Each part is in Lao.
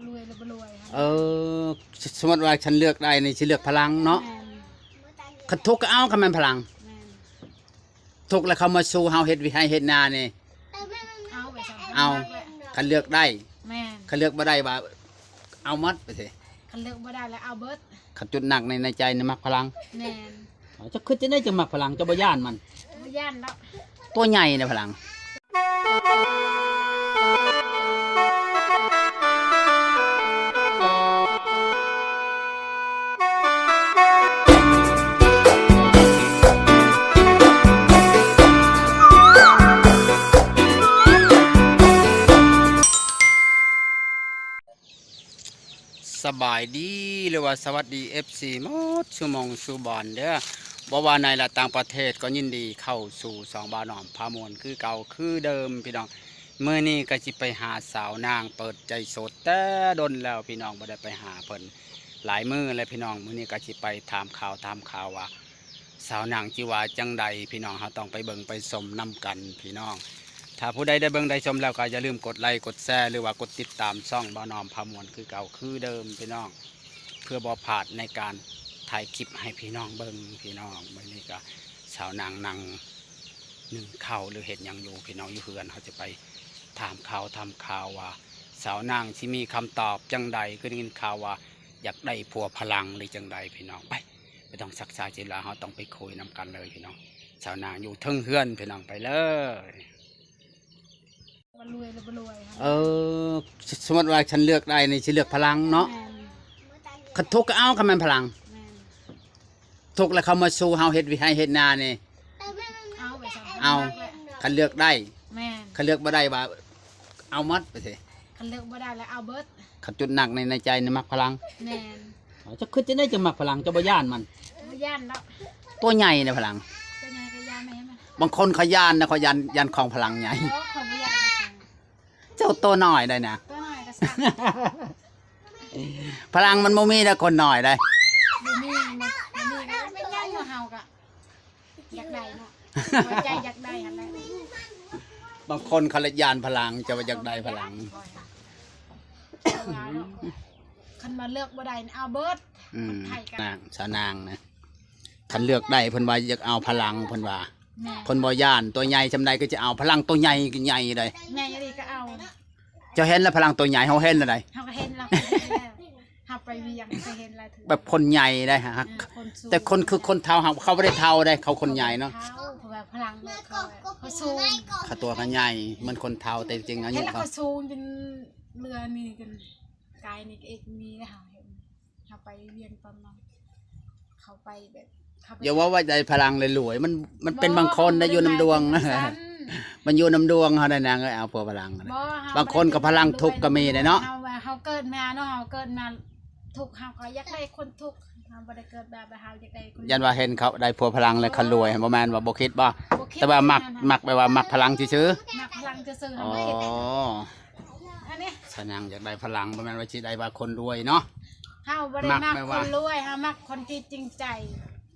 ລວຍແລ້ວບໍ່ລວຍຫັ້ນ ເອີ ສ- ສົມມຸດວ່າຄັນເລືອກໄດ້ນີ້ຊິເລືອກພະລັງເນາະ. ແມ່ນ ຄັນທຸກກໍເອົາ ຄັນແມ່ນພະລັງ. ແມ່ນ ທຸກແລ້ວເຂົາມາສູ່ເຮົາເຮັດໄຮ່ເຮັດນານີ້ ເອົາໄປຊັ້ນ ເອົາ ຄັນເລືອກໄດ້. ແມ່ນ ຄັນເລືອກບໍ່ໄດ້ວ່າເອົາໝົດໄປຊີ້. ຄັນເລືອກບໍ່ໄດ້ແລ້ວເອົາເບິດ. ຄັນຈຸດໜັກໃນ ໃນໃຈນີ້ມັກພະລັງ. ແມ່ນ ເຈົ້າຄິດຈັ່ງໃດຈຶ່ງມັກພະລັງ? ເຈົ້າບໍ່ຢ້ານມັນ? ບໍ່ຢ້ານດອກ ຕົວໃຫຍ່ນະພະລັງ. ສະບາຍດີ ຫຼືວ່າສະຫວັດດີ ເອັຟຊີ ໝົດສູ່ໝ່ອງສູ່ບ່ອນເດີ ບໍ່ວ່າໃນ ແລະ ຕ່າງປະເທດ ກໍຍິນດີເຂົ້າສູ່ຊ່ອງບ່າວໜອມພາມ່ວນຄືເກົ່າຄືເດີມພີ່ນ້ອງ. ມື້ນີ້ກໍຊິໄປຫາສາວນາງເປີດໃຈໂສດແຕ່ດົນແລ້ວພີ່ນ້ອງ ບໍ່ໄດ້ໄປຫາເພິ່ນຫຼາຍມື້ແລ້ວພີ່ນ້ອງ. ມື້ນີ້ກໍຊິໄປຖາມຂ່າວ ຖາມຂ່າວວ່າ ສາວນາງຊິວ່າຈັ່ງໃດພີ່ນ້ອງ ເຮົາຕ້ອງໄປເບິ່ງໄປຊົມນຳກັນພີ່ນ້ອງ. ຖ້າຜູ້ໃດໄດ້ເບິ່ງໄດ້ຊົມແລ້ວກໍຢ່າລືມກົດໄລກົດແຊ ຫຼືວ່າກົດຕິດຕາມຊ່ອງບ່າວໜອມພາມ່ວນຄືເກົ່າຄືເດີມພີ່ນ້ອງ ເພື່ອບໍ່ພາດໃນການຖ່າຍຄລິບໃຫ້ພີ່ນ້ອງເບິ່ງພີ່ນ້ອງ. ມື້ນີ້ກໍສາວນາງນັ່ງໜຶ້ງເຂົ້າ ຫຼືເຮັດຫຍັງຢູ່ພີ່ນ້ອງ ຢູ່ເຮືອນ. ເຮົາຈະໄປຖາມຂ່າວ ຖາມຂ່າວວ່າ ສາວນາງຊິມີຄຳຕອບຈັ່ງໃດ ຄືໄດ້ຍິນຂ່າວວ່າຢາກໄດ້ຜົວພະລັງ ຫຼືຈັ່ງໃດພີ່ນ້ອງ. ໄປ ບໍ່ຕ້ອງຊັກຊ້າເສຍເວລາ ເຮົາຕ້ອງໄປຄຸຍນຳກັນເລີຍພີ່ນ້ອງ. ສາວນາງຢູ່ເທິງເຮືອນພີ່ນ້ອງ ໄປເລີຍ. ລວຍແລ້ວບໍ່ລວຍ ເອີ ສົມມຸດວ່າຄັນເລືອກໄດ້ນີ້ຊິເລືອກພະລັງເນາະ. ແມ່ນ ຄັນທຸກກໍເອົາ ຄັນແມ່ນພະລັງ. ແມ່ນ ທຸກແລ້ວເຂົາມາສູ່ເຮົາເຮັດໄຮ່ເຮັດນານີ້ ເອົາໄປຊັ້ນ ເອົາ ຄັນເລືອກໄດ້. ແມ່ນ ຄັນເລືອກບໍ່ໄດ້ວ່າເອົາໝົດໄປຊີ້. ຄັນເລືອກບໍ່ໄດ້ແລ້ວເອົາເບິດ. ຄັນຈຸດໜັກໃນ ໃນໃຈນີ້ມັກພະລັງ. ແມ່ນ ເຈົ້າຄິດຈັ່ງໃດຈຶ່ງມັກພະລັງ? ເຈົ້າບໍ່ຢ້ານມັນ? ບໍ່ຢ້ານດອກ ຕົວໃຫຍ່ນະພະລັງ. ຕົວໃຫຍ່ກໍຢ້ານແມ່ນ. ບາງຄົນເຂົາຢ້ານນະ ເຂົາຢ້ານ ຢ້ານຂອງພະລັງໃຫຍ່. ໂອ້ ຂ້ອຍບໍ່ຢ້ານດອກ. ເຈົ້າໂຕນ້ອຍໄດ໋ນະ ໂຕນ້ອຍກໍສັ່ນ. ພະລັງມັນບໍ່ມີໃດ໋ ຄົນນ້ອຍໄດ໋. ບໍ່ມີ ບໍ່ມີກໍເປັນຫຍັງ ເຮົາກໍ ຢາກໄດ້ເນາະ ຫົວໃຈຢາກໄດ້ຫັ້ນແຫຼະ. ບາງຄົນເຂົາລະຢ້ານພະລັງ ເຈົ້າວ່າຢາກໄດ້ພະລັງ. ຄັນວ່າເລືອກບໍ່ໄດ້ນີ້ເອົາເບິດ. ອືມ ຄົນໄທກໍ ນາງ ສາວນາງນະ ຄັນເລືອກໄດ້ເພິ່ນວ່າຢາກເອົາພະລັງ ເພິ່ນວ່າ. ແມ່ນ ເພິ່ນບໍ່ຢ້ານ ຕົວໃຫຍ່ສ່ຳໃດກໍຈະເອົາ. ພະລັງຕົວໃຫຍ່ກໍໃຫຍ່ເດ້ ໃຫຍ່ອີ່ຫຼີກໍເອົາ. ເຈົ້າເຫັນແລ້ວພະລັງຕົວໃຫຍ່ ເຮົາເຫັນແລ້ວໃດ໋. ເຮົາກໍເຫັນແລ້ວ ເຮົາໄປວຽງກໍເຫັນຫຼາຍເທື່ອ ແບບຄົນໃຫຍ່ໄດ໋ ຫາກ ເອີ ຄົນສູງ ແຕ່ຄົນ ຄືຄົນເຖົ້າ ຫາກເຂົາບໍ່ໄດ້ເຖົ້າໄດ໋ ເຂົາຄົນໃຫຍ່ເນາະ. ເຖົ້າ ເພາະວ່າພະລັງເຂົາ ເຂົາສູງ ເຂົາຕົວເຂົາໃຫຍ່ ເໝືອນຄົນເຖົ້າ ແຕ່ຈິງອາຍຸເຂົາ ເຂົາສູງຈົນເຫຼືອນີ້ຈົນກາຍນີ້ກໍເອກມີແລ້ວ ເຮົາເຫັນ ເຮົາໄປວຽງຕອນນັ້ນ ເຂົາໄປແບບ ເຂົາໄປ ຢ່າເວົ້າວ່າໄດ້ພະລັງແລ້ວລວຍ ມັນ ມັນເປັນບາງຄົນໄດ້ຢູ່ນຳດວງ ມັນຢູ່ນຳດວງເຮົາໄດ໋ນາງເອີຍ ເອົາຜົວພະລັງ. ບໍ່ ເຮົາ ບາງຄົນກໍພະລັງທຸກກໍມີເດ້ເນາະ. ເຮົາວ່າເຮົາເກີດມາເນາະ ເຮົາເກີດມາທຸກ ເຮົາກໍຢາກໄດ້ຄົນທຸກ ເຮົາບໍ່ໄດ້ເກີດມາແບບເຮົາຢາກໄດ້ຄົນ ຢ້ານວ່າເຫັນເຂົາໄດ້ຜົວພະລັງແລ້ວເຂົາລວຍ ບໍ່ແມ່ນວ່າບໍ່ຄິດບໍ່? ບໍ່ຄິດ ແຕ່ວ່າມັກ ແມ່ນ ມັກແບບວ່າມັກພະລັງຊື່ໆ. ມັກພະລັງຊື່ໆ ເຮົາບໍ່ຄິດ ອໍ ອັນນີ້ ສາວນາງຢາກໄດ້ພະລັງ ບໍ່ແມ່ນວ່າຊິໄດ້ວ່າຄົນລວຍເນາະ. ເຮົາບໍ່ໄດ້ມັກ ມັກແບບວ່າ ຄົນລວຍ ເຮົາມັກຄົນທີ່ຈິງໃຈ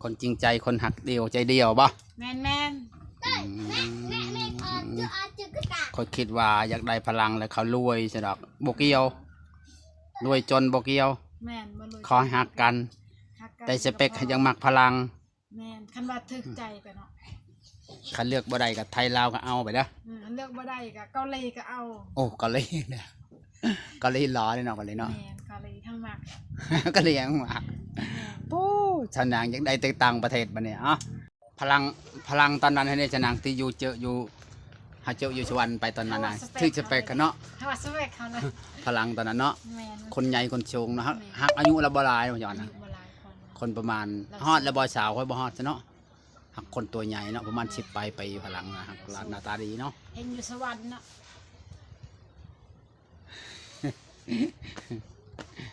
ຄົນຈິງໃຈ ຄົນຮັກດຽວໃຈດຽວບໍ່? ແມ່ນໆ ອືມ ຂ້ອຍຄິດວ່າຢາກໄດ້ພະລັງແລ້ວເຂົາລວຍຊະດອກ ບໍ່ກ່ຽວ ລວຍຈົນບໍ່ກ່ຽວ ແມ່ນ ບໍ່ລວຍ ຂໍໃຫ້ຮັກກັນ ຮັກກັນ ແຕ່ສະເປັກ ກໍພໍ ໃຫ້ຍັງມັກພະລັງ. ແມ່ນ ຄັນວ່າຖືກໃຈກໍເນາະ ຄັນເລືອກບໍ່ໄດ້ກໍໄທລາວກໍເອົາໄປເດີ. ເອີ ຄັນເລືອກບໍ່ໄດ້ກໍເກົາຫຼີກໍເອົາ. ໂອ້ ເກົາຫຼີເດີ ເກົາຫຼີຫຼໍ່ເດ້ເນາະ ເກົາຫຼີເນາະ. ແມ່ນ ເກົາຫຼີທັງມັກ ເກົາຫຼີທັງມັກ. ແມ່ນ ໂອ້ ສາວນາງຢາກໄດ້ແຕ່ຕ່າງປະເທດບັດນີ້ ເອົ້າ ພະລັງ ພະລັງຕອນນັ້ນໃຫ້ແດ່ ສາວນາງ ທີ່ຢູ່ເຈີຢູ່ ເຮົາເຈີຢູ່ສະຫວັນໄປຕອນນັ້ນນະ ຖືກສະເປັກເຂົາເນາະ ຖືກສະເປັກເຂົາເນາະ ພະລັງຕອນນັ້ນເນາະ. ແມ່ນ ຄົນໃຫຍ່ຄົນສູງເນາະ ແມ່ນ ຫາກອາຍຸລະບໍ່ຫຼາຍວ່າຊັ້ນນະ ອາຍຸບໍ່ຫຼາຍ ຄົນປະມານຮອດແລ້ວບໍ່ສາວ ຂ້ອຍບໍ່ຮອດຊະເນາະ. ຫາກຄົນຕົວໃຫຍ່ເນາະ ປະມານສິບປາຍປີ ພະລັງນະ ຫາກຫຼານໜ້າຕາດີເນາະ ເຫັນຢູ່ສະຫວັນເນາະ.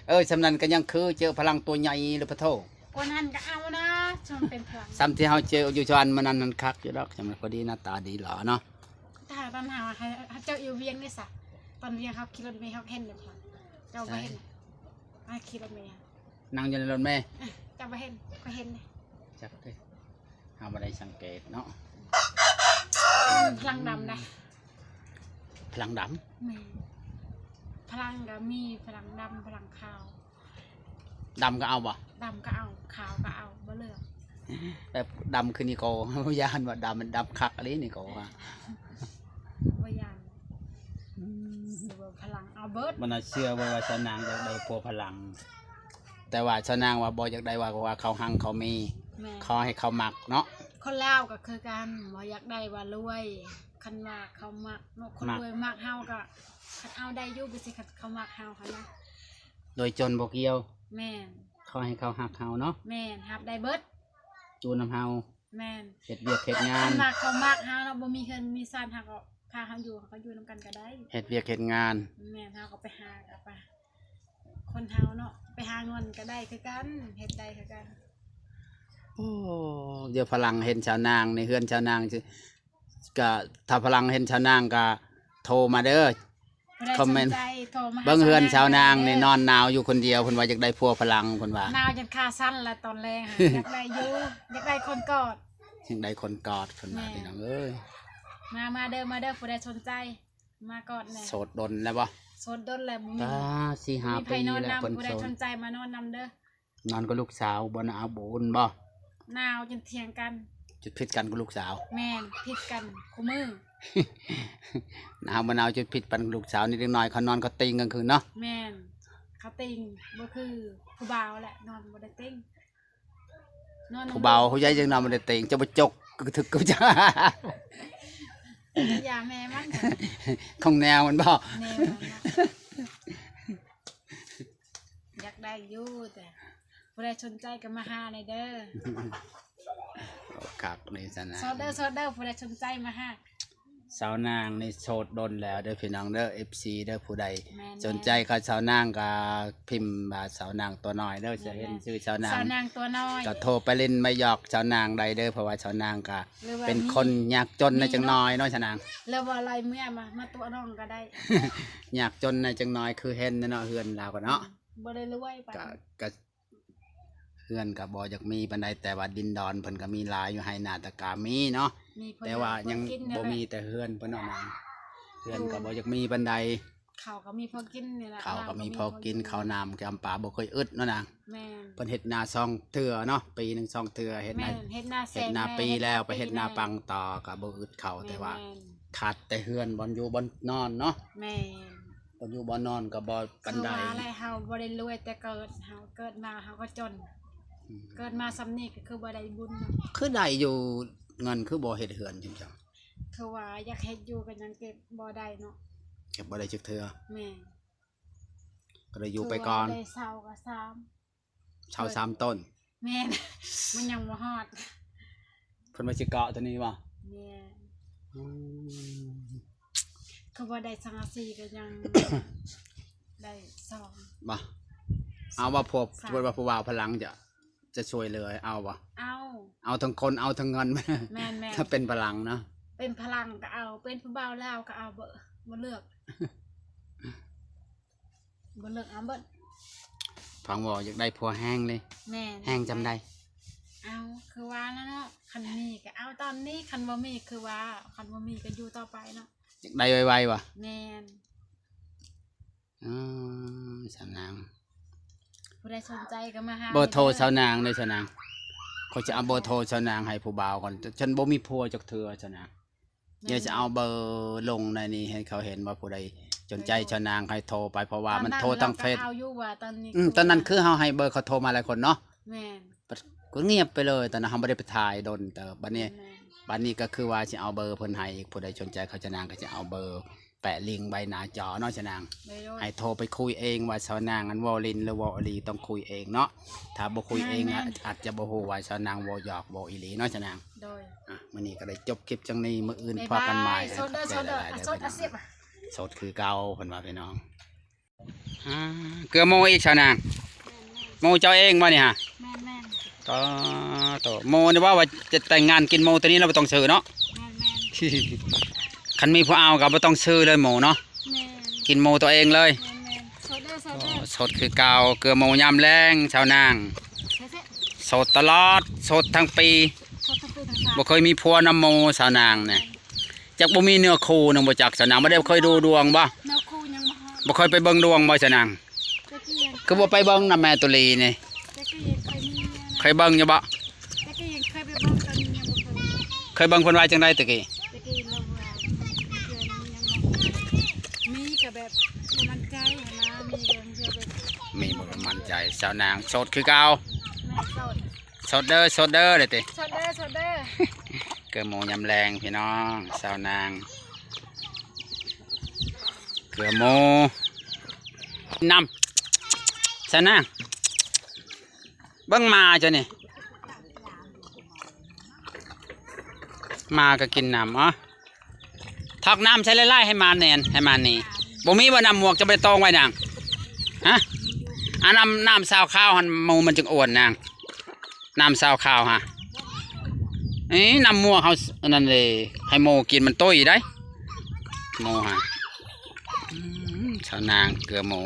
ເອີ ສ່ຳນັ້ນກໍຍັງຄືເຈີພະລັງຕົວໃຫຍ່ ຫຼື ປະໂທ ຄົນຫັ້ນກໍເອົານະ ຊ່ຳເປັນພະລັງ ສ່ຳທີ່ເຮົາເຈີຢູ່ສະຫວັນມື້ນັ້ນນັ້ນຄັກຢູ່ດອກ ສ່ຳນັ້ນພໍດີໜ້າຕາດີຫຼໍ່ເນາະ. ຖ້າຕອນເຮົາ ເຮົາເຈີຢູ່ວຽງນີ້ຊະ ຕອນວຽງເຮົາຂີ່ລົດເມ ເຮົາເຫັນຢູ່ພະລັງ ເຈົ້າບໍ່ເຫັນ ໃສ ເຮົາຂີ່ລົດເມ ນັ່ງຢູ່ໃນລົດແມ່ ເຈົ້າບໍ່ເຫັນ ຂ້ອຍເຫັນເດ້ ຈັກເດ້ ເຮົາບໍ່ໄດ້ສັງເກດເນາະ. ພະລັງດຳໄດ໋ ພະລັງດຳ ແມ່ນ ຝຣັ່ງກໍມີ ຝຣັ່ງດຳ ຝຣັ່ງຂາວ. ດຳກໍເອົາບໍ່? ດຳກໍເອົາ ຂາວກໍເອົາ ບໍ່ເລືອກ. ແບບດຳຄືນິໂກ ຢ້ານວ່າດຳ ມັນດຳຄັກອີ່ຫຼີນິໂກວ່າ. ບໍ່ຢ້ານ. ອືມ ຊິເວົ້າຝຣັ່ງເອົາເບິດ. ມັນເຊື່ອບໍ່ວ່າສາວນາງຢາກໄດ້ຜົວຝຣັ່ງ? ແຕ່ວ່າສາວນາງວ່າບໍ່ຢາກໄດ້ວ່າ ເພາະວ່າເຂົາຮັ່ງເຂົາມີ. ແມ່ນ. ຂໍໃຫ້ເຂົາມັກເນາະ. ຄົນລາວກໍຄືກັນ ບໍ່ຢາກໄດ້ວ່າລວຍ. ຄັນວ່າເຂົາມັກເນາະ ຄົນ ມັກ ລວຍມັກເຮົາກໍ ຄັນເອົາໄດ້ຢູ່ ແຕ່ຊິຄັນເຂົາມັກເຮົາຫັ້ນນະ. ລວຍຈົນບໍ່ກ່ຽວ. ແມ່ນ. ຂໍໃຫ້ເຂົາຮັກເຮົາເນາະ. ແມ່ນ ຮັບໄດ້ເບິດ. ຢູ່ນຳເຮົາ. ແມ່ນ. ເຮັດວຽກເຮັດງານ. ຄັນວ່າເຂົາມັກເຮົາເນາະ ບໍ່ມີເຮືອນມີຊານ ເຮົາກໍພາເຮົາຢູ່ ເຮົາກໍຢູ່ນຳກັນກໍໄດ້. ເຮັດວຽກເຮັດງານ. ແມ່ນ. ເຮົາກໍໄປຫາ ກໍໄປ ຄົນເຮົາເນາະ ໄປຫາເງິນກໍໄດ້ຄືກັນ ເຮັດໄດ້ຄືກັນ. ໂອ້ ດຽວຝຣັ່ງເຫັນສາວນາງໃນເຮືອນສາວນາງຊິ ກະຖ້າຝຣັ່ງເຫັນສາວນາງກະໂທມາເດີ ຜູ້ໃດ ຄອມເມັນ ສົນໃຈໂທມາຫາ ເບິ່ງເຮືອນສາວນາງນີ້ ສາວນາງແດ່ ນອນໜາວຢູ່ຄົນດຽວ ເພິ່ນວ່າຢາກໄດ້ຜົວຝຣັ່ງ ເພິ່ນວ່າ. ໜາວຈົນຂາສັ່ນລະຕອນແລງ ຢາກໄດ້ຢູ່ ຢາກໄດ້ຄົນກອດ. ຢາກໄດ້ຄົນກອດ ເພິ່ນວ່າ. ແມ່ນ. ພີ່ນ້ອງເອີຍ ມາ ມາເດີ ມາເດີ ຜູ້ໃດສົນໃຈ ມາກອດແດ່. ໂສດດົນແລ້ວບໍ່? ໂສດດົນແລ້ວ ບໍ່ມີ ອ່າ ສີ່ຫ້າປີແລ້ວ ບໍ່ມີໃຜນອນນຳ ເພິ່ນໂສດ. ຜູ້ໃດສົນໃຈມານອນນຳເດີ. ນອນກັບລູກສາວບໍ່ໜາວບໍ່ອຸ່ນບໍ່? ໜາວຈົນຖຽງກັນ ຈົນຜິດກັນກັບລູກສາວ. ແມ່ນ ຜິດກັນຄູ່ມື້. ໜາວບໍ່ໜາວຈົນຜິດກັນກັບລູກສາວນີ້ ເດັກນ້ອຍເຂົານອນເຂົາຕິງກາງຄືນເນາະ. ແມ່ນ ເຂົາຕິງ ບໍ່ຄືຜູ້ບ່າວແຫຼະ ນອນບໍ່ໄດ້ຕິງ. ນອນ ຜູ້ບ່າວຜູ້ໃຫຍ່ຈັ່ງນອນບໍ່ໄດ້ຕິງ ຈະບໍ່ຈົກກະທຶກກະຈາ. ຢ່າແມ່ມັນ ຂອງແນວມັນບໍ່? ແນວມັນເນາະ. ຢາກໄດ້ຢູ່ ແຕ່ຜູ້ໃດສົນໃຈກໍມາຫາແດ່ເດີ. ໂອ້ ຄັກນີ້ຊັ້ນນະ ໂສດເດີ ໂສດເດີ ຜູ້ໃດສົນໃຈມາຫາ. ສາວນາງນີ້ໂສດດົນແລ້ວເດີພີ່ນ້ອງເດີ ເອັຟຊີເດີ ຜູ້ໃດ ແມ່ນໆ ສົນໃຈກັບສາວນາງກໍພິມວ່າສາວນາງຕົວນ້ອຍເດີ ຈະເຫັນ ແມ່ນໆ ຊື່ສາວນາງ ສາວນາງຕົວນ້ອຍ ກໍໂທໄປຫຼິ້ນມາຫຍອກສາວນາງໄດ້ເດີ ເພາະວ່າສາວນາງກໍ ຫຼືວ່າ ເປັນຄົນຍາກຈົນແດ່ຈັກໜ້ອຍເນາະສາວນາງ ຫຼືວ່າໄລ່ເມຍມາ ມາຕົວະນ້ອງກໍໄດ້. ຍາກຈົນແດ່ຈັກໜ້ອຍ ຄືເຫັນເນາະ ເຮືອນລາວກໍເນາະ ອືມ ບໍ່ໄດ້ລວຍປານ ກະ ກະ ເຮືອນກໍບໍ່ຢາກມີປານໃດ ແຕ່ວ່າດິນດອນເພິ່ນກໍມີຫຼາຍຢູ່ ໄຮ່ນາຕະກາມີເນາະ ມີ ແຕ່ວ່າຍັງບໍ່ມີແຕ່ເຮືອນເພິ່ນເນາະນາງ ເຮືອນກໍບໍ່ຢາກມີປານໃດ. ເຂົາກໍມີພໍກິນນີ້ລະ ເຂົາກໍມີພໍກິນ ເຂົ້ານ້ຳກຳປາບໍ່ເຄີຍອຶດເນາະນາງ. ແມ່ນ ເພິ່ນເຮັດນາສອງເທື່ອເນາະ ປີໜຶ່ງສອງເທື່ອ ເຮັດນາ ແມ່ນ ເຮັດນາແຊງ ເຮັດນາປີແລ້ວ ໄປເຮັດນາ ແມ່ນ ແມ່ນ ແມ່ນ ປັງຕໍ່ ກໍບໍ່ອຶດເຂົ້າ ແມ່ນ ແຕ່ວ່າ ແມ່ນ ຂາດແຕ່ເຮືອນ ບ່ອນຢູ່ບ່ອນນອນເນາະ. ແມ່ນ ບ່ອນຢູ່ບ່ອນນອນກໍບໍ່ປານໃດ ຄືວ່າແຫຼະ ເຮົາບໍ່ໄດ້ລວຍແຕ່ເກີດ ເຮົາເກີດມາເຮົາກໍຈົນ ອືມ ເກີດມາສ່ຳນີ້ກໍຄືບໍ່ໄດ້ບຸນເນາະ. ຄືໄດ້ຢູ່ເງິນ ຄືບໍ່ເຮັດເຮືອນຈັ່ງຊັ້ນ? ຄືວ່າຢາກເຮັດຢູ່ກໍຍັງເກັບບໍ່ໄດ້ເນາະ ເກັບບໍ່ໄດ້ຈັກເທື່ອ. ແມ່ນ ກໍໄດ້ຢູ່ໄປກ່ອນ ຄືວ່າໄດ້ເຊົ່າກໍສາມ ເຊົ່າສາມຕົ້ນ. ແມ່ນ ມັນຍັງບໍ່ຮອດ ເພິ່ນວ່າຊິເກາະຕົວນີ້ບໍ່? ແມ່ນ ອືມ ຄືວ່າໄດ້ສັງກະສີກໍຍັງ ໄດ້ສອງ ບໍ່ ເອົາວ່າພວກ ສາມ ສົມມຸດວ່າຜູ້ບ່າວຝຣັ່ງຈະ ຈະຊ່ວຍເຫຼືອ ເອົາບໍ່? ເອົາ ເອົາທັງຄົນ ເອົາທັງເງິນ. ແມ່ນໆ ຖ້າເປັນຝຣັ່ງເນາະ ເປັນຝຣັ່ງກໍເອົາ ເປັນຜູ້ບ່າວລາວກໍເອົາ ບໍ່ ບໍ່ເລືອກ. ບໍ່ເລືອກເອົາເບິດ. ຟັງເວົ້າຢາກໄດ້ຜົວແຮງເລີຍ. ແມ່ນ ແຮງສ່ຳໃດ? ເອົາ ຄືວ່ານັ້ນເນາະ ຄັນມີກໍເອົາຕອນນີ້ ຄັນບໍ່ມີຄືວ່າ ຄັນບໍ່ມີກໍຢູ່ຕໍ່ໄປເນາະ. ຢາກໄດ້ໄວໆບໍ່? ແມ່ນ. ອໍ ສາວນາງ ຜູ້ໃດສົນໃຈກໍມາຫາ ເບີໂທສາວນາງເດີສາວນາງ. ຂ້ອຍຈະເອົາເບີໂທສາວນາງໃຫ້ຜູ້ບ່າວກ່ອນ ຊັ້ນບໍ່ມີຜົວຈັກເທື່ອສາວນາງ. ແມ່ນ ດຽວຈະເອົາເບີລົງໃນນີ້ໃຫ້ເຂົາເຫັນວ່າຜູ້ໃດສົນໃຈ ເອີ ສາວນາງໃຫ້ໂທໄປ ເພາະວ່າມັນໂທທາງເຟສ. ຕອນນັ້ນເຮົາກໍເອົາຢູ່ວ່າຕອນນີ້ ອືມ ຄືວ່າ ຕອນນັ້ນຄືເຮົາໃຫ້ເບີເຂົາໂທມາຫຼາຍຄົນເນາະ. ແມ່ນ ກໍງຽບໄປເລີຍ ຕອນນັ້ນເຮົາບໍ່ໄດ້ໄປຖ່າຍດົນເຕີບ. ບັດນີ້ ແມ່ນໆ ບັດນີ້ກໍຄືວ່າຊິເອົາເບີເພິ່ນໃຫ້ອີກ ຜູ້ໃດສົນໃຈເຂົາສາວນາງກໍຊິເອົາເບີ ແປະລິງໄວ້ໜ້າຈໍເນາະສາວນາງ. ໂດຍໆ ໃຫ້ໂທໄປຄຸຍເອງວ່າສາວນາງນັ້ນເວົ້າຫຼິ້ນ ຫຼືເວົ້າອີ່ຫຼີ ຕ້ອງຄຸຍເອງເນາະ. ຖ້າບໍ່ຄຸຍເອງ ແມ່ນໆ ອາດ ອາດຈະບໍ່ຮູ້ວ່າສາວນາງເວົ້າຫຍອກເວົ້າອີ່ຫຼີເນາະສາວນາງ. ໂດຍ ອ່ະ ມື້ນີ້ກໍໄດ້ຈົບຄລິບຈັ່ງນີ້ ມື້ອື່ນພໍ້ກັນໃໝ່. ໂສດເດີ ໂສດເດີ ໂສດອາຊີບ ໂສດຄືເກົ່າເພິ່ນວ່າພີ່ນ້ອງ. ອ່າ ເກືອໝູອີກສາວນາງ. ໝູເຈົ້າເອງບໍ່ນີ້ຫະ? ແມ່ນໆ. ກໍໂຕ ໝູນີ້ເວົ້າວ່າຈະແຕ່ງງານກິນໝູ ໂຕນີ້ລະບໍ່ຕ້ອງຊື້ເນາະ. ແມ່ນໆ. ຄັນມີຜູ້ເອົາກໍບໍ່ຕ້ອງຊື້ເລີຍໝູເນາະ. ແມ່ນ. ກິນໝູຕົວເອງເລີຍ. ແມ່ນໆ. ໂສດເດີ ໂສດເດີ ໂສດຄືເກົ່າ. ເກືອໝູຍາມແລງສາວນາງ. ໂສດຕະຫຼອດ ໂສດທັງປີ ໂສດທັງປີທັງຊາດ ບໍ່ເຄີຍມີຜົວນຳໝູສາວນາງນີ້. ຈັກບໍ່ມີເນື້ອຄູ່ນຳບໍ່ຈັກສາວນາງ ບໍ່ໄດ້ເຄີຍດູດວງບໍ່? ເນື້ອຄູ່ຍັງບໍ່ຮອດ. ບໍ່ເຄີຍໄປເບິ່ງດວງບໍ່ຊະນາງ? ຕະກີ້ຍັງ ຄືບໍ່ໄປເບິ່ງນຳແມ່ຕຸລີນີ້? ຕະກີ້ຍັງເຄີຍມີນະ ເຄີຍເບິ່ງຢູ່ບໍ່? ຕະກີ້ຍັງເຄີຍໄປເບິ່ງ ຕອນນີ້ຍັງບໍ່ເຄີຍ. ເຄີຍເບິ່ງເພິ່ນວ່າຈັ່ງໃດຕະກີ້? ຕະກີ້ລາວວ່າ ເທື່ອນີ້ຍັງບໍ່ ມີກະແບບບໍ່ໝັ້ນໃຈຫັ້ນນະ ມີແບບເທື່ອແບບ ມີບໍ່ໝັ້ນໃຈ. ສາວນາງໂສດຄືເກົ່າ? ແມ່ນໂສດ. ໂສດເດີ ໂສດເດີ ເດ້ຕິ ໂສດເດີ ໂສດເດີ. ເກືອໝູຍາມແລງພີ່ນ້ອງ ສາວນາງ ເກືອໝູນຳ ສາວນາງ ເບິ່ງໝາເຈົ້ານີ້ ໝາກະກິນນ້ຳ ເອົາ ທັກນ້ຳໃສ່ຫຼາຍໆ ໃຫ້ໝາແໜ້ນ ໃຫ້ໝານີ້. ບໍ່ມີບໍ່ນ້ຳໝວກ ຈະໄປຕອງໄວ້ນາງ? ຮະ ອັນນ້ຳ ນ້ຳຊາວຄາວຫັ້ນ ໝູມັນຈຶ່ງອ້ວນນາງ ນ້ຳຊາວຄາວຫະ. ເອີ ນ້ຳໝວກເຮົາ ອັນນັ້ນເດ້ ໃຫ້ໝູກິນມັນຕຸ້ຍໄດ໋ ໝູຫະ. ອືມ ສາວນາງເກືອໝູ